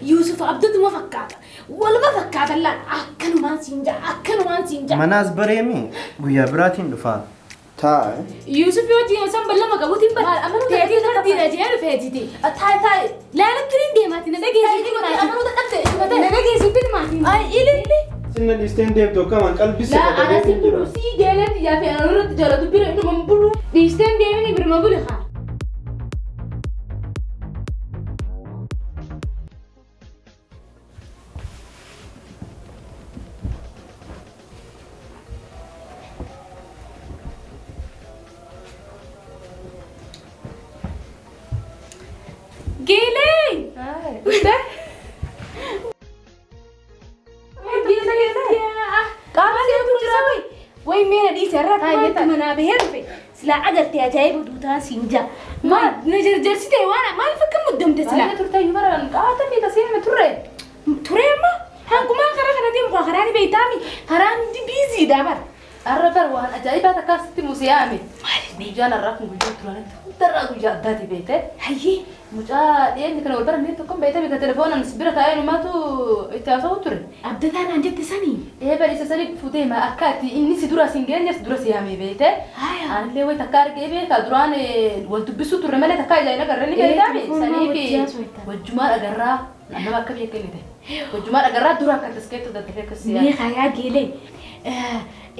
Yuusuf abdatuma fakkaata. Waluma fakkaata laal akkanumaan siin ja'a akkanumaan siin ja'a. Manaas bareemi guyyaa biraatiin dhufaa. Taa'a. Yuusuf yoo jiran san ballama qabuutiin bara. Maal, amanuu Teetii dadhabde fardiidha jee dhufeetiti. Taayi taayi. Laalatti niin deemaati na dhageessiif maatiin. Amanuu dadhabde ishuma Na dhageessiif maatiin. Ay ililli. Sinna dhiisteen deemtu akkaman qalbii Laa ana si bulu si geeletti yaafee ana irratti jaalatu bira inuma hin bulu. Dhiisteen deemini birma buli haa. Geelee! Qaama seetu jira. Way meena dhiise irra Taa'e, akkuma taa'e. manaa bahee dhufe silaa agartee ajaa'iba duutaa siin jaa. Maal na jarjarsite waan maaliif akka muddamte silaa? Baay'ee turte iyyuu baraan qaata fi tasii turre. Turee amma hanqumaan karaa kana deemu karaa ni beektaami karaan biiziidha bara. Arra bar waan ajaa'ibaa takkaa sitti museyaame. Guyyaan har'aa kun guyyaa duraanitti hundarraa guyyaa addaati beekte. Hayyee Mucaa dhiyeenyi kana wal barannee tokkoon beekte bika telefoonaan si bira taa'ee numaatu itti haasa'u ture. abdataa naan jette sanii. Ee bariisa sanii fuutee ma akka ati inni si dura sin geenye si dura si yaame beekte. Haya. Anillee wayi takka argee beeka duraan wal dubbisuu turre malee takka ijaan agarre ni Ee, beektaami. telefoonaa wajji haasofta. Wajjumaan agarraa nama akka biyya kennite. Wajjumaan agarraa dura akka taskeettu daddafee akkas si yaame. Mee kayaa geelee.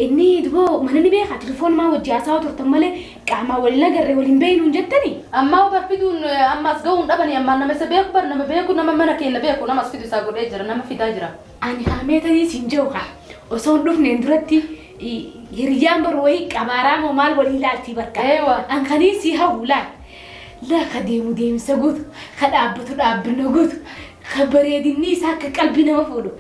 Inni duboo mana ni beekaa telefoon wajji haasa'aa turtan malee qaamaan waliin agarre waliin beeynuun jettanii. Ammaa bar fiduun ammaas gahuun dhabanii ammaan nama isa beeku bar nama beeku nama mana keenya beeku nama as fidu isaa godhee jira nama fidaa jira. Ani haameetanii siin jiru kaa osoo hin dhufneen duratti hiriyyaan bar wayii qabaaraa moo maal walii laaltii barka. Eewa. An kanii si hawwu laal. Laa ka deemu deemsa guutu, ka dhaabbatu dhaabbina guutu, ka bareedinni isaa akka qalbii nama fuudhu,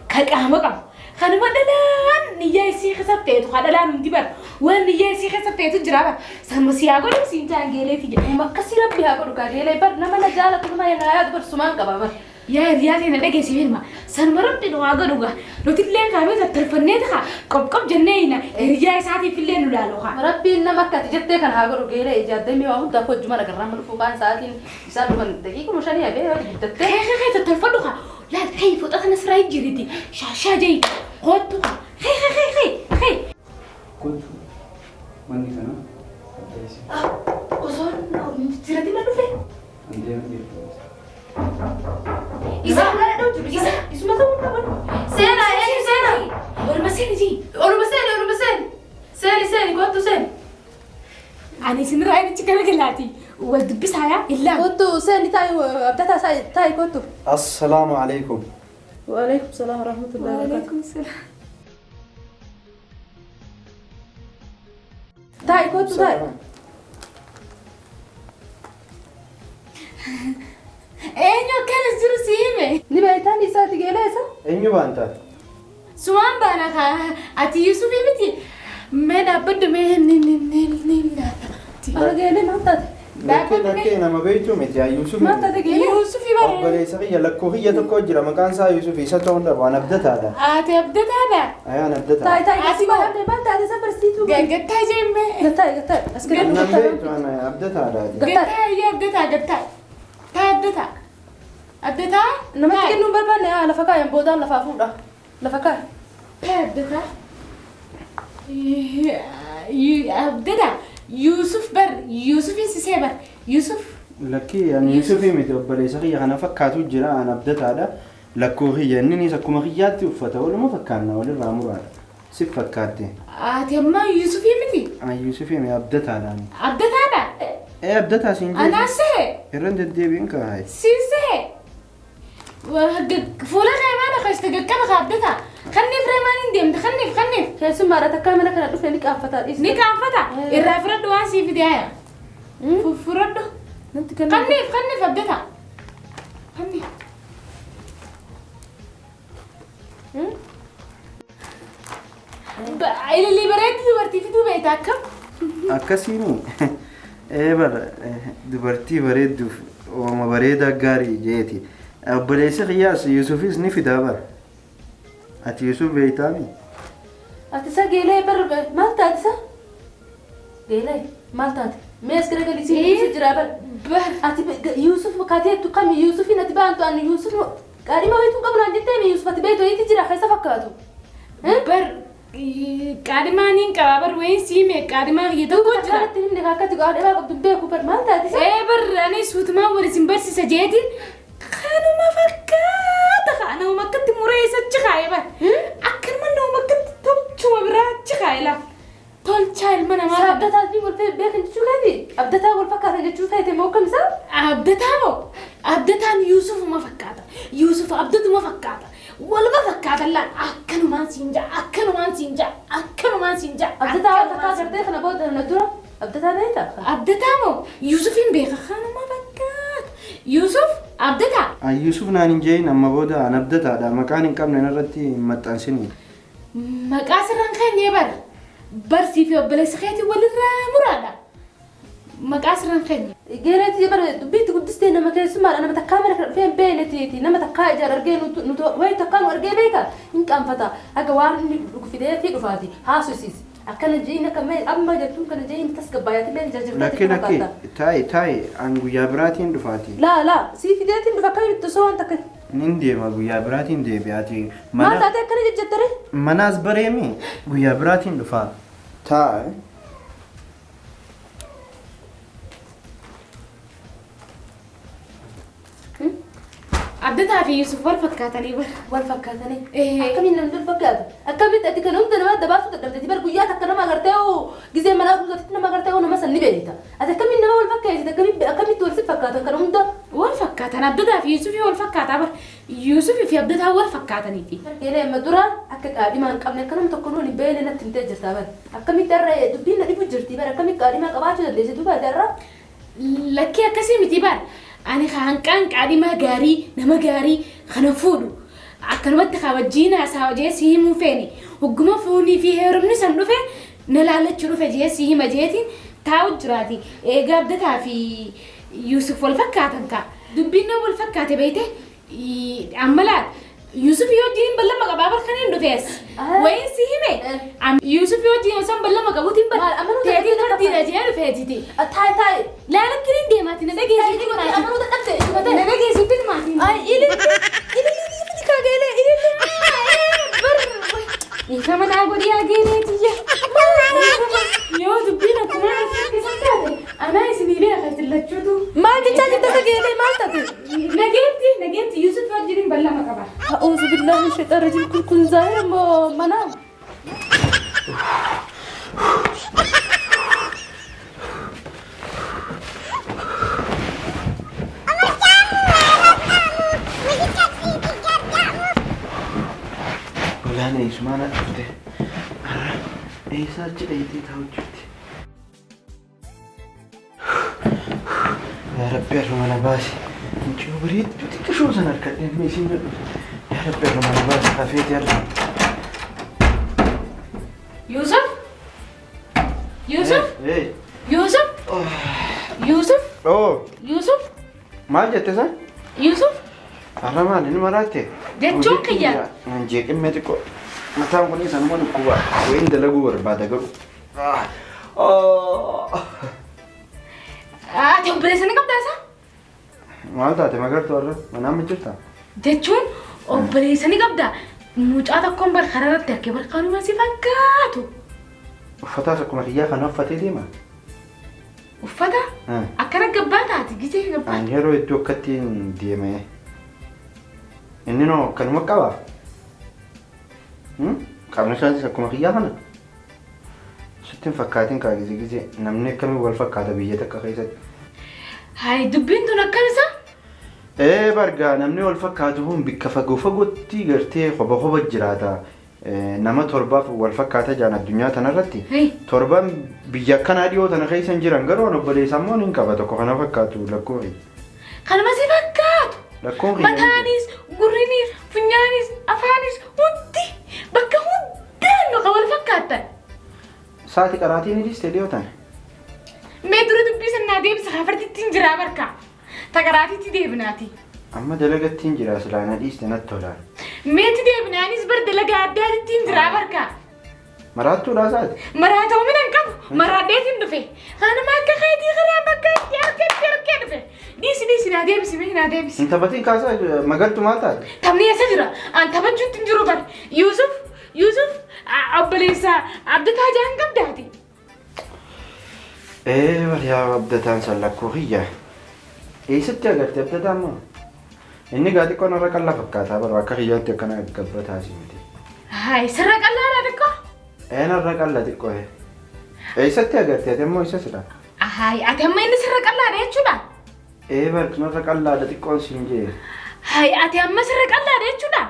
ka qaama qabu. Kanuma dhalaan niyyaa isii keessa feetu, ka dhalaan hundi bar waan niyyaa isii keessa feetu jira bar. Sama si haa godhu siin jaangeelee tiyya. Akkasii rabbi haa godhu kaageelee bar nama na jaalatu nama na yaadu bar sumaan qaba bar. Yaa hiriyaa keenya dhageessi firma. Sanuma rabbi nu haa godhu gaa. Nuti illee kaamee tattalfannee ta'a. Qob qob jennee hina. Hiriyaa isaatiif illee nu laalu haa. Rabbiin nama akka ati jettee kana haa godhu geelee ijaaddamee waa hundaaf hojjuma agarraa amma dhufuu kaan sa'aatiin isaan dhufan daqiiquma shanii hafee yoo guddattee. Hee hee hee tattalfadhu haa. Laal hee foxa kana siraa jijjiiriti. Shaashaa jahi. Kottu haa. Hee hee hee hee hee. Kottu manni kana adda isin. Osoo jiratin na dhufe. An deema jirtu. Isa isa isuma ta'uu qaban. Seenaa eenyu seenaa? Olma seeni jii. Oluma seeni oluma seeni. Seeni seeni kottu seeni. Ani isinirraa inni garagalaati. Wal dubbisaa yaa illaa. Kottu seeni taa'i abdataa taa'i kottu. Assalaamu alaikum. Waalaikum salaam warahmatullahi wabarakatuh. Waalaikum salaam. Taa'i kottu taa'i. Eenyu akkanas jiru si hime. Ni beektaan isaati geelee isa? Eenyu baanta? Sumaan baana kaa ati Yuusufii miti. Mee dhaabbadhu mee ni ni ni ni laata. Ara geelee maal taate? Lakkee lakkee nama beektu miti yaa Yuusuf. Maal taate geelee? Yuusufii bara. Obboleessa kiyya lakkoo kiyya tokko jira maqaan isaa Yuusuf isa ta'uu dhabu an abdataadha. Ati abdataadha. Ayaan abdataa. Taa'i taa'i Ati asii maal maal taate isa barsiituu? Gattaa jemme. Gattaa'i gattaa'i as gadi Nan gattaa'i. beektu ana abdataadha. Gattaa iyyee abdataa gattaa. Taa abdataa. Abdataa. Namatti kennuu hin barbaanne haa lafa kaayan boodaan lafaa fuudha. Lafa kaaya. Taa abdataa. Abdataa. Yuusuf bar Yuusufin sisee bar Yuusuf. Lakkii ani Yuusufii miti obboleessa kiyya kana fakkaatu jira an abdataadha. Lakkoo kiyya inninis akkuma kiyyaatti uffata waluma fakkaanna walirraa muraadha. Si fakkaatte. Ati amma Yuusufii miti. An Yuusufii mi abdataadha ani. Abdataadha. Ee abdataa siin jedhu. Anaa see. Irra hin deddeebi'in kaaye. Siisee. Fuula reemaan akkasitti gaqqaba kaabdata. Kanniif reemaan hin deemte kanniif kanniif. Keessummaadha takkaa mana kana dhufe ni qaanfataa dhiiste. Ni qaanfata. Irraa fudhadhu waan sii fide haya. Fudhadhu. Natti kennu. Kanniif kanniif abdata. Kanniif. Ililii bareeddu dubartii fiduu beekta akkam? Akkasiini ee bara dubartii bareedduuf ooma bareedaa gaarii jeeti. Obboleessi kiyyaas Yuusufis ni fidaa bara. Ati Yuusuf beektaami? Ati isa geelee bar maal taate isa? Geelee maal taate? Mee as garagali siin Yusuf jira bar. Ati Yusuf kateettu kami Yusufin ati baantu ani Yusuf qaadhima wayituu qabu naan jettee mi Yusuf ati beektu wayiiti jira keessa fakkaatu. Bar qaadhimaa niin qaba bar wayin sii mee qaadhimaa kiyya tokko jira. Kanatti himne akkati qaadhimaa qabdu beeku bar maal taate isa? Ee bar ani suutumaan wal isin barsiisa jeetiin kanuma fakkaata kaa nama akkatti muree isa achi kaa'e bar. Akkanuma nama akkatti tolchuma biraa achi kaa'e laa. Tolchaa ilma namaa Sa abdataa fi wal beekan jechuu keeti? Abdataa wal fakkaatan jechuu keeti moo akkam isaa? Abdataa moo? Abdataan Yuusufuma fakkaata. Yuusuf abdatuma fakkaata. Waluma fakkaatan laal akkanumaan siin ja'a akkanumaan siin ja'a akkanumaan siin ja'a. Abdataa waan takkaa agartee kana booda na dura abdataa beekta? Abdataa moo? Yuusufin beeka kanuma fakkaata. Yuusuf abdataa. An Yuusuf naan hin jeeyin amma booda an abdataadha. Maqaan hin qabne narratti hin maxxansini. Maqaa sirraan keenyee bar. Barsii fi obboleessa keetii walirraa muraadha. Maqaa sirraan keenya. Geereetii bara dubbiitti guddistee nama keessummaadha nama takkaa mana kana dhufee hin beeknetiiti nama takkaa ijaan argee nutu wayi takkaa nu argee beeka hin qaanfata haga waan inni dhugu fidee fi dhufaati haasofsiisi akkana jeeyin akka mee amma jettuun kana jeeyin tasgabbaayati mee jajjabdaati Lakki lakki taa'i taa'i an guyyaa biraatiin dhufaati. Laa laa sii fideetiin dhufa akkamitti osoo waan takka Nin deema guyyaa biraatiin deebi'aati. Maal Mana taatee akkana jejjettere? manaas bareemi guyyaa biraatiin dhufaa. Taa'i. Abdataa fi Yusuf wal fakkaatanii bara. Wal fakkaatanii. Eh. Akkamiin namni wal fakkaata? Akkamitti ati kana hunda nama adda baasuu dadhabdeeti bar guyyaa takka nama agartee hoo gizee manaa guututti nama agartee hoo nama san ni beekta. Ati akkamiin nama wal fakkeessite akkamitti akkamitti wal si fakkaatan kana hunda? Wal fakkaatan Abdataa fi Yusufii wal fakkaataa bara. Yusufii fi Abdataa wal fakkaataniiti. Geelee amma dura akka qaadhimaa hin qabne akka nam tokko nuun hin beekne natti himtee jirta bar. Akkamitti har'a dubbiin na dhibu jirti bar akkamitti qaadhimaa qabaachuu dandeesse duuba ati har'a? Lakkii akkasii miti bar. Ani hanqaan qaadhimaa gaarii nama gaarii kana fuudhu. Akkanumatti kaa wajjiin haasaa jee si himuu feene. Hogguma fuunii fi heerumni san dhufe na laallachuu dhufe jee si hima jeetiin taa'u jiraati. Eega Abdataa fi Yusuf wal fakkaatan kaa. Dubbiin nama wal fakkaate beeyte amma laal Yusuf yoo wajjin ballama qabaa bar kan hin dhufees. Wayin si hime Yusuf yoo wajjin osoo ballama qabuutiin bar Maal amanuu teetii dadhabde fardiidha jee dhufeetiti. Taa'e taa'e. Laalatti niin deemaati na dhageessitti maatii. Amanuu dadhabde. Na dhageessitti maatii. Ay ililli ililli kaa geelee ililli. Dhiifama naa godhi yaa geeleetiyya. Yoo dubbiin akkuma akkasitti taate anaa isinii beeka isin lachuutu. Maal jechaa jirta ka geelee maal taate? Nageetti nageetti Yusuf wajjin ballama qaba. أعوذ بالله من الشيطان الرجيم كل كن ظاهر منام. Olaana eessumaan dhufte. Har'a eessaa achi dheeyitee taa'u jirti. Yaa Rabbi har'uma na baasi. Mucayyoo bareedduu xiqqishoo sana harkadhee amma isiin na dhufte. Yaa Rabbi har'uma na baasi hafeeti har'a. Yusuf Yusuf Ee. Yusuf Yusuf Oo Yusuf maal jette san? Yusuf Har'a maal inni maraatte? Jechuun kiyya. Nan jeeqimmee xiqqoo. Mataan kun sanuma dhukkuba. Wayin dalaguu barbaada garuu. Ati obboleessa ni qabdaa isaa? Maal taate magartuu har'a? Manaan jirtaa? Jechuun obboleessa ni qabdaa? Mucaa tokkoon bar karaa irratti argee bar kanuma si fakkaatu. Uffataas akkuma kiyyaa kana uffatee deema. Uffata akkana gabbaa taati gisee gabbaa. Ani yeroo hedduu akkatti deeme. Inni noo akkanuma qaba. Qaamni isaatis akkuma kiyyaa kana. Sitti hin fakkaatin kaa gizee gizee namni akkamiin wal fakkaata biyya takka keessatti. Hayi dubbiin tun akkam isaa? Ee bargaa namni wal fakkaatu kun bikka fagoo fagootti gartee koba koba jiraata. Nama torbaaf wal fakkaata jaan addunyaa tanarratti. Hey. Torban biyya akkanaa dhiyoo tana keessa hin jiran garuu an obboleessa immoo nin qaba tokko kana fakkaatu lakkoo kiyya. Kanuma si fakkaatu. Lakkoon kiyya. Mataanis, gurrinis, funyaanis, afaanis hundi bakka hundaan nu kan wal fakkaattan. Saati qaraatii ni dhiiste dhiyoo tana. Mee dura dubbii sannaa deebisa kafartitti hin jiraa barka. Taqaraatitti deebinaati. Amma dalagatti hin jira silaa na dhiiste natti tola. Meetti deebinaanis bar dalagaa addaatitti hin jiraa barka. Maraattuudhaa isaati. Maraatoo mina hin qabu. Maraadheetiin dhufe. Kanuma akka keetii karaa bakka itti argetti argee dhufe. Dhiisi dhiisi naa deebisi mee naa deebisi. Hin taphatiin kaasaa magartu maal taate? Taphni eessa jira? An taphachuutti hin jiru bar. Yuusuf Yuusuf obboleessa Abdataa jaan qabdaati. Ee bar yaa abdataan san lakkoo kiyya. Eessatti agarte abdataa immoo? Inni gaa xiqqoo narra qallaa fakkaataa bara akka kiyyaatti akkana gabbataa si miti. Hayi sirra qallaadha xiqqoo. Ee narra qalla xiqqoo ee. Eessatti agarte ati immoo isa sila? Hayi ati amma inni sirra qallaadha jechuudha. Ee bar narra qallaadha xiqqoon siin jee. Hayi ati amma sirra qallaadha jechuudha.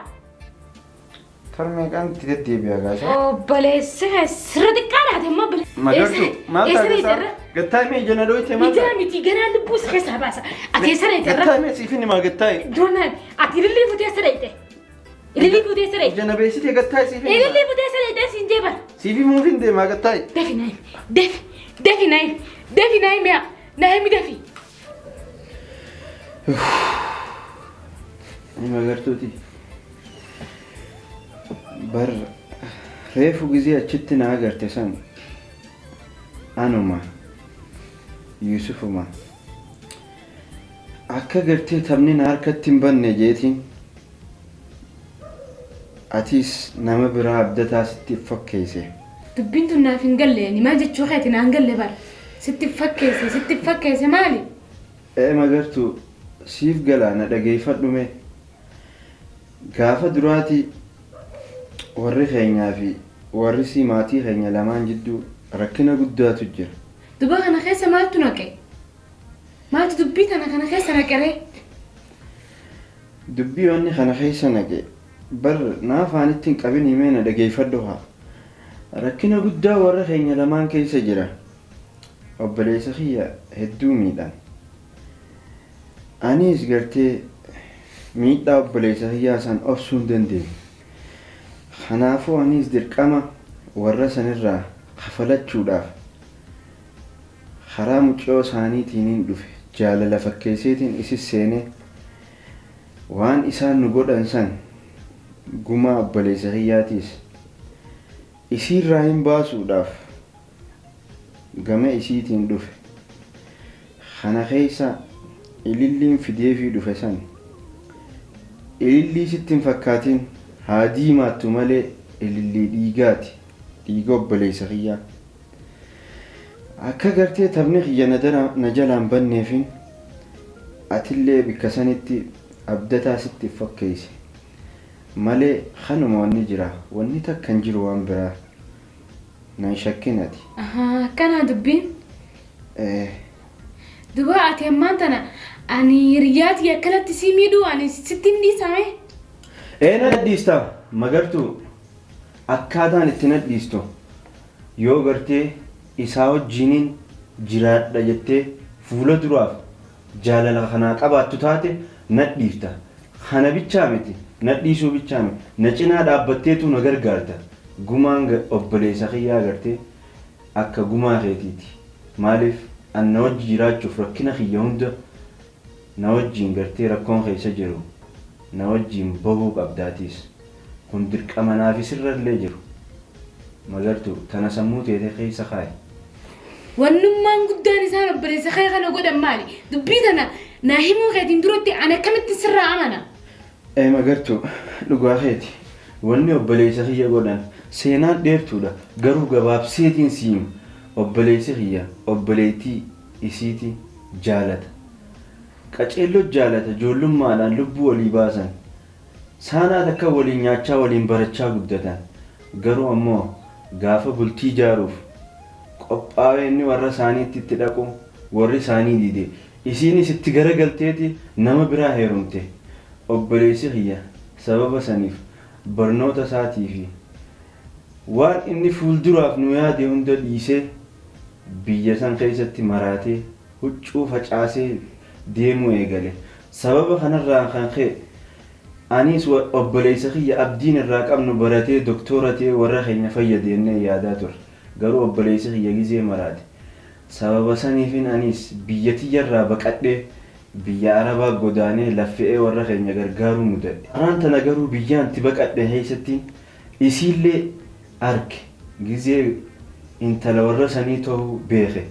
Tar meeqaan itti deddeebi'a gaasa? Obboleessi kee sirra xiqqaadha ati amma obboleessi. Magartu maal Eessa taate reeterra? isaa? Gattaa mee ija na dhooyte maal Ijaa taate? miti ganaa lubbuu isa keessaa baasa. Ati eessa reeterra? Gattaa mee siif inni maa gattaa? Duraan ati ilillii futee eessa reete? Ilillii futee eessa reete? Ija na beeksite gattaa siif inni Ilillii maa? futee eessa reete siin jee bara. Siif himuuf hin deemaa gattaa? Dafi naayim dafi dafi naayim dafi naayim yaa naayim dafi. Ani magartuuti. Bar reefu gizee achitti na agarte san anuma Yuusufuma akka gartee taphni na harkatti hin banne jeetiin atiis nama biraa abdataa sitti fakkeesse. Dubbiin tun naaf hin galle ani maal jechuu keeti naan galle bara. Sitti fakkeesse sitti fakkeesse maali? Ee Magartuu siif galaa na dhageeyfadhu mee. Gaafa duraati warri keenyaa fi warri sii maatii keenya lamaan jidduu rakkina guddaatu jira. Duba kana keessa maaltu naqe? Maaltu dubbii tana kana keessa naqe ree? Dubbii wanni kana keessa naqe bar na afaanitti hin qabinii mee na dhageeyfadhu haa. Rakkina guddaa warra keenya lamaan keessa jira. Obboleessa kiyya hedduu miidhan. Aniis gartee miidhaa obboleessa kiyyaa san obsuu hin dandeenye. Kanaafuu aniis dirqama warra sanirraa kafalachuudhaaf karaa mucayoo isaaniitiinin dhufe jaalala fakkeesseetiin isis seenee waan isaan nu godhan san gumaa obboleessa kiyyaatiis isiirraahin baasuudhaaf gama isiitiin dhufe. Kana keessa ililliin fideefii dhufe san ilillii sitti hin fakkaatin haa diimaattu malee ilillii dhiigaati. Dhiiga obboleessa kiyyaa. Akka gartee taphni kiyya na jalaa hin banneefin atillee bikka sanitti abdataa sitti fakkeesse. Malee kanuma wanni jira. Wanni takka hin jiru waan biraa. Nan shakkin ati. Ahaa akkanaa dubbiin. Ee. Duba ati ammaan tana ani hiriyyaa tiyya akkanatti sii miidhuu ani sitti hin dhiisa mee. Ee na dhiista Magartuu akkaataan itti na dhiistu yoo gartee isaa wajjiinin jiraadha jettee fuula duraaf jaalala ka naa qabaattu taate na dhiifta. Kana bichaa miti, na dhiisuu bichaa miti, na cinaa dhaabbatteetuu na gargaarta. Gumaan obboleessa kiyyaa gartee akka gumaa keetiiti. Maaliif an na wajji jiraachuuf rakkina kiyya hunda na wajjiin gartee rakkoon keessa jiru na wajjiin bahuu qabdaatiis. Kun dirqama naafi sirrallee jiru. Magartuu, tana sammuu teete keessa kaayi. Wannummaan guddaan isaan obboleessa kee kana godhan maali? Dubbii tana naa himuu keetiin duratti ani akkamittin sirraa amana? Ee Magartuu, dhugaa keeti. Wanni obboleessa kiyya godhan seenaan dheertuudha. Garuu gabaabseetiin sii hima. Obboleessi kiyya obboleettii isiiti jaalata. Qaceelloo jaalata ijoollummaadhaan lubbuu walii baasan. Saanaa takka waliin nyaachaa waliin barachaa guddatan. Garuu ammoo gaafa bultii jaaruuf qophaawee inni warra isaaniitti itti dhaqu warri isaanii dide. Isiinis itti garagalteeti nama biraa heerumte. Obboleessi kiyya sababa saniif barnoota isaatii fi waan inni fuulduraaf nu yaade hunda dhiisee biyya san keessatti maraatee huccuu facaasee deemuu eegale. Sababa kanarraan kan ka'e aniis obboleessa kiyya abdiin irraa qabnu baratee doktoora ta'ee warra keenya fayyada jennee yaadaa turre. Garuu obboleessi kiyya gizee maraate. Sababa saniifin aniis biyya tiyyarraa baqadhee biyya Arabaa godaanee laffe'ee warra keenya gargaaruu mudadhe. Arraan tana garuu biyyaan itti baqadhe keessattiin isiillee arge. Gizee intala warra sanii ta'uu beeke.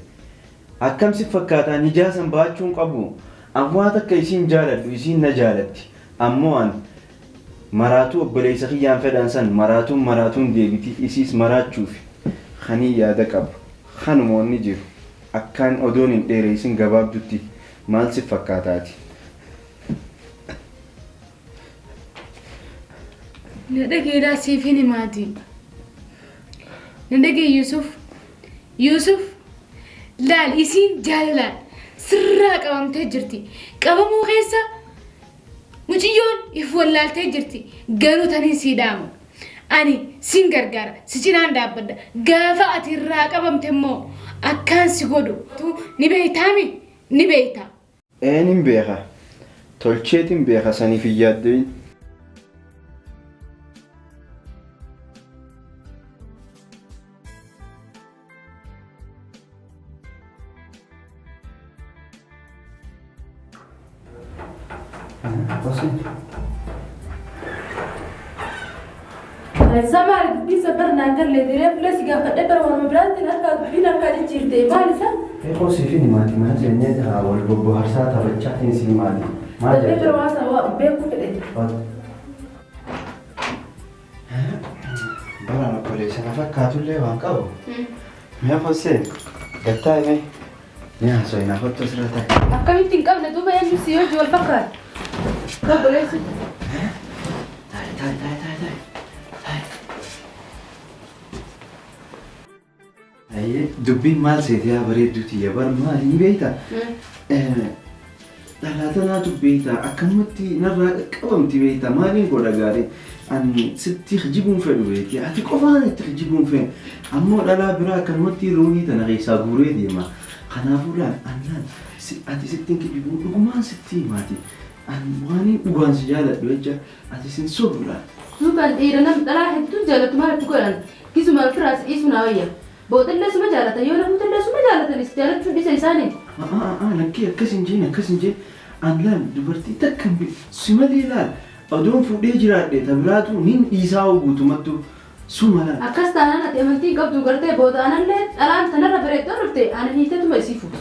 Akkam si fakkaataan ijaasan baachuun qabu. An waan takka isiin jaaladhu isiin na jaalatti. Ammoo an maraatuu obboleessa kiyyaan fedhan san maraatuun maraatuun deebiti isiis maraachuuf kanii yaada qabu. Kanuma wanni jiru. Akkaan odoon hin dheereessin gabaabdutti maal si fakkaataati? Na dhageedhaa siif hin himaati. Na dhagee Yusuf. Yusuf laal isiin jaalalaan sirraa qabamtee jirti. Qabamuu keessa mucayyoon if wallaaltee jirti. Garuu taniin sii dhaamu. Ani sin gargaara si cinaan dhaabbadha. Gaafa ati irraa qabamte immoo akkaan si godhu ni beeytaami ni beeyta. Eenin beeka. Tolcheetin beeka saniif hin yaaddoyin. Maali dubbiin sabbar naan galle diree fuula si gaafadhe bara warma biraatiin harkaa dubbiin harkaa jijjiirte maal isa? Eekoo siif hin himaati maal jennee haa wal bobboharsaa taphachaatiin si himaati. Maal Dafee bara waan sana waa beekuu fedhe. Baraan obboleessa na fakkaatullee waan qabu. Mee Hoseen gattaa himee ni haasoo na kottu asirra taa'e. Akkamitti hin qabne duuba eenyu si hojii wal fakkaata? Obboleessi. Taa'e taa'e taa'e taa'e taa'e. Taa'e. Ayyee dubbiin maal seete yaa bareedduu tiyya bar maali ni beektaa? Dhalaa tanaatu beektaa akkanumatti narraa qaqqabamti beektaa maaliin godha gaarii ani sitti kijibuun fedhu beekti ati qofaan itti kijibuun fedhu ammoo dhalaa biraa akkanumatti ruuhii tana keessaa guuree deema kanaafuu laal annaan ati sittiin kijibuu dhugumaan sitti himaati an waaniin dhugaan si jaaladhu jecha ati sin sobu laal. Duuba dhiira nam dhalaa hedduun jaalatu maal itti godhan gisuma ofirraa si dhiisuu naa wayya. Boodallee suma jaalatan yoo namoota suma jaalatanis jaalachuu dhiisa isaanii. Lakkee akkas hin jeen akkas hin jeen an laal dubartii takka si malee laal odoon fuudhee jiraadhe ta biraatu nin dhiisaa guutumattu suma laal. Akkas taanaan ati amantii hin qabdu gartee booda anallee dhalaan tanarra bareeddoo dhufte ana hiiteetuma isii fuuta.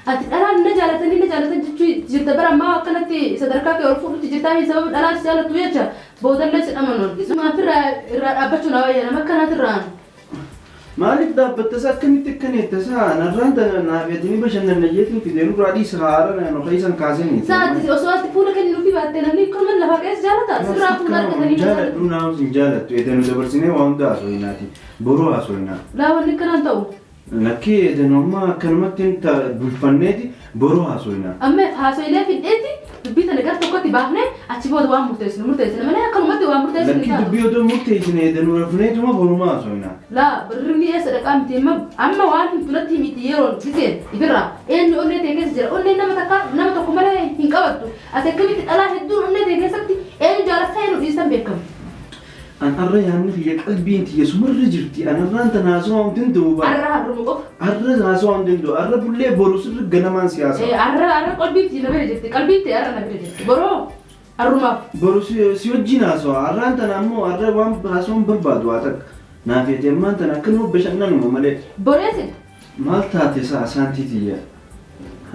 Ati dhalaan na jaalatanii na jaalatan jechuu jirta bara ammaa akkanatti sadarkaa kee ol fuudhutti jirtaa sababa dhalaan si jaalattu jecha boodallee si dhamanuun. Isuma ofirraa irraa dhaabbachuu naa wayya nama akkanaatirraan. Maaliif dhaabbatta isa akkamitti akkaneetta isaa narraan tana naafeetini bashannanna jeetiin fidee nurraa dhiisa haara nu keessan kaasanii. Saati osoo ati fuula kennuufii baatte namni akkanuma lafaa keessa jaalata sirraa fuula argatanii jaaladhu naaf hin jaalattu eedanu dabarsinee waan hunda haasofinaati boruu haasofina. Laa wanni akkanaan ta'u. Lakkii eedanu amma akkanumatti bulfanneeti boruu haasofina. Amma haasoilee fidheetti dubbii tana gara tokkotti baafnee achi booda waan murteessinu murteessina malee akkanumatti waan murteessinu Lakkii dubbii odoo murteessine eedanu rafneetuma boruma haasofina. Laa birrinni eessa dhaqaa miti amma waan himtu natti miti yeroon giseen ifirraa eenyu onnee ta'e keessa jira onneen nama takka nama tokko malee hin qabattu ati akkamitti dhalaa hedduun onnee ta'e keessatti eenyu jaalattaa eenyu dhiisan beekamu. An arra yaadni kiyya qalbiin tiyya sumarra jirti an arraan tana haasawaa hin danda'u bara. Arra harruma qofa. Arra haasawaa hin danda'u arra bullee boru sirri ganamaan siyaasa. Arra arra qalbiin tiyya na bira jirti qalbiin tiyya arra na bira jirti boroo arrumaaf. Boru si wajjin haasawaa arraan tana ammoo arra waan haasawaan barbaadu haa takka. Naafeeti ammaan tana akkanuma bashannanuma malee. Boreesin. Maal taate isaa saantii tiyya?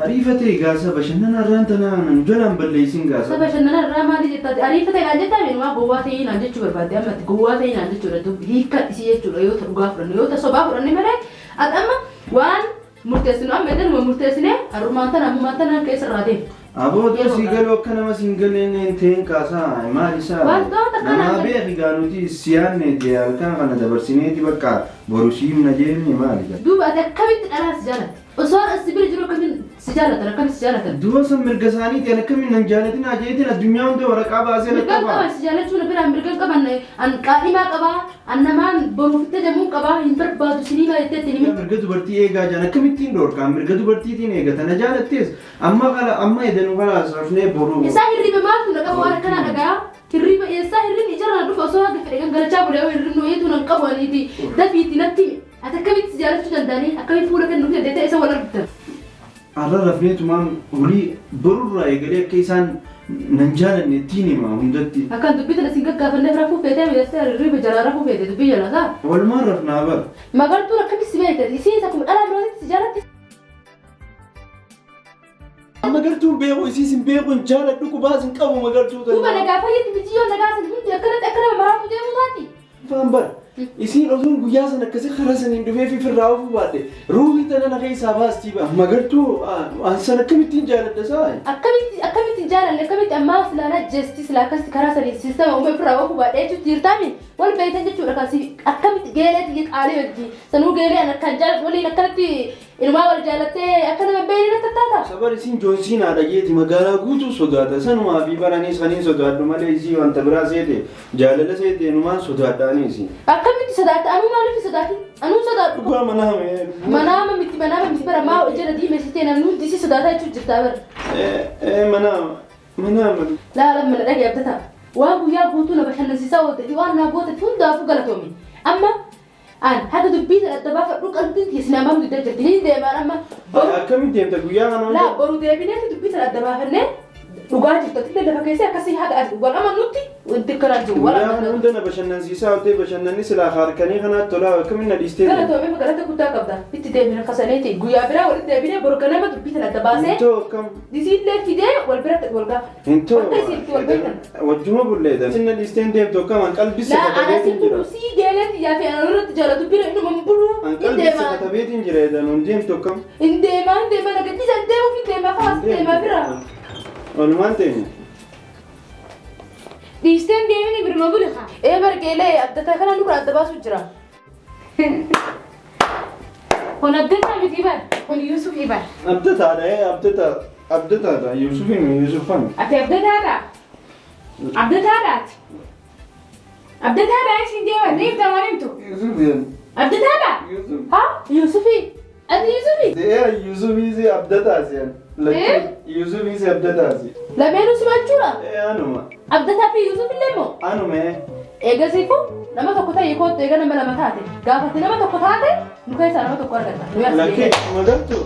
Ariifatee gaasa bashannana arraan tana nu jalaan balleessin gaasa. Sa bashannana irraa maali jettaati ariifatee naan jettaa meenumaa gowwaa ta'ii naan jechuu barbaadde ammatti gowwaa ta'ii naan jechuudha hiikka isii jechuudha yoo ta dhugaa fudhanne yoo ta sobaa fudhanne malee ati amma waan murteessinu amma edanuma murteessine arrumaan tana ammumaan tana keessa irraa deemu. Aboo otoo sii galuu akka nama siin galeen hin ta'in kaasaa maal isaa namaa beeki gaa nuti siyaanne halkan kana dabarsineeti bakka boru sii himna jeenni maali gaa. Duuba ati akkamitti dhalaa si jaalatte? Osoo as bira jiru akkamiin si jaalatan akkamitti si jaalatan? Duuba san mirga isaaniiti an akkamiin nan jaalatin ajeetiin addunyaa hunda waraqaa baasee Mirga qaban si jaalachuu na biraa mirga qaban an qaadhimaa qabaa an namaan boruuf itti jamuu qabaa hin barbaadu sinii maal jettee ittiin himi. Mirga dubartii eegaa jaan akkamittiin dhorkaan mirga dubartiitiin eegata na jaalattees amma kala amma edanu kalaas rafnee boruu. Isaa hirriba maaltu na qaba waan akkanaa dhagaa hirriba eessaa hirribni ijarraa dhufa osoo haga fedhe gangalachaa bulee hirribni wayiitu nan qabu aniiti dafiitti natti himi. Ati akkamitti si jaalachuu danda'anii akkamitti fuula kennuuf dandeettee isa wal argitan? Arra rafneetumaan horii borurraa eegalee akka isaan Nan jaalanne ittiin hima hundatti. Akkan dubbii tana sin gaggaafannee rafuu feetee miidhagsee hirriba jalaa rafuu feete dubbii jala saa. Walumaan rafnaa bara. Magartuun akkamitti si beekte? Isiin akkuma dhalaa birootitti si jaalatti. Magartuun beeku isiis hin beeku hin jaaladhu qubaas hin qabu magartuu Duuba tana. nagaa fayyatti mijiyyoo nagaa san hundi akkanatti akka nama maraatu deemu taati. Faan bara. Isiin otuun guyyaa sana akkasii karaa saniin dhufee fi firraa ofuu baadhe ruuhii tana na keessaa baastii ba'a. Magartuu an sana akkamittiin jaaladha saa? Akkamitti akkamitti jaalanne akkamitti ammaa silaa na jeesti silaa akkasitti karaa sanii siistama uume ofirraa ofuu baadhee jechuutti jirtaami wal beektan jechuudha kan si akkamitti geelee xiyya qaalii wajji sanuu geelee an akkaan jaaladhu waliin akkanatti inumaa wal jaalattee akka nama beeyni natti taata. Sabar isiin joonsiin haadha jeeti magaalaa guutuu sodaata. Sanumaa fi baranii saniin sodaadhu malee isii wanta biraa seete jaalala seete numaan sodaadhaanii isiin. Akkamitti sodaatta anuu maaliif sodaati anuu sodaadhu. Dhugaa manaa mee. Manaama miti manaama miti bara maa ijala diimessitee namni hundi si sodaataa jechuun jirtaa bara. Manaa manaa. Laala mana dhagee abdataa waan guyyaa guutuu na bashannansiisaa oolte fi waan naa goote hundaafuu galatoomi. Amma an haga dubbii sana adda baafadhu qalbiin kiyya sinaa maamtu diddaa jirti hin deemaan amma boru Akkamitti deemta guyyaa kana laa boru deebineeti dubbii sana adda baafannee dhugaa jirtu atillee lafa keessee akkasii haga ati wal amannutti wanti akkanaa jiru wal Guyyaa kana amannu. hunda na bashannansiisaa oolte bashannanni silaa harkanii kanaatti tolaa akkamiin na dhiistee deemta? Galatoomii galata guddaa qabda itti deebina kasaneeti guyyaa biraa walitti deebinee boru ganama dubbii sana adda baasee Intoo akkam? isiillee fidee wal biratti wal gaafa. Intoo Akka isiitti wal beektan. wajjuma bulleeta. Isin na dhiisteen deemtu akkam an qalbii si Laa ana katabeetiin si jira. bulu sii geeleetti yaa fi ana irratti jaalatu bira inuma hin bulu An hin qalbii si deemaa. katabeetiin jira jedhan hin deemtu akkam? Hin deemaa hin deemaa na gaddisa hin deemuuf hin deemaa kaas deemaa bira. Walumaan teenya. Dhiisteen deemini birma buli haa. Ee bargeelee abdataa kana nurraa adda baasu jira. Kun abdataa miti bar. Kun Yuusuf bar. Abdataadha ee abdataa abdataadha Yuusufin Yuusufan. Ati abdataadha. Abdataadha ati. Abdataadha isin deeman ni himta waan himtu. Yuusufin. Abdataadha. Yuusuf. Ha Yuusufii ati Yuusufii Ee Yuusufii abdataasi. Eh? Yuusufii abdataasi. lameenuu simachuudha. Ee anuma Abdataa fi Yuusuf illee moo anuma ee. eegasiifu nama tokko ta'e kootu eega nama lama taate gaafatti nama tokko taate nu keessaa nama tokko argata. Nu Lakkee yaas magartuu.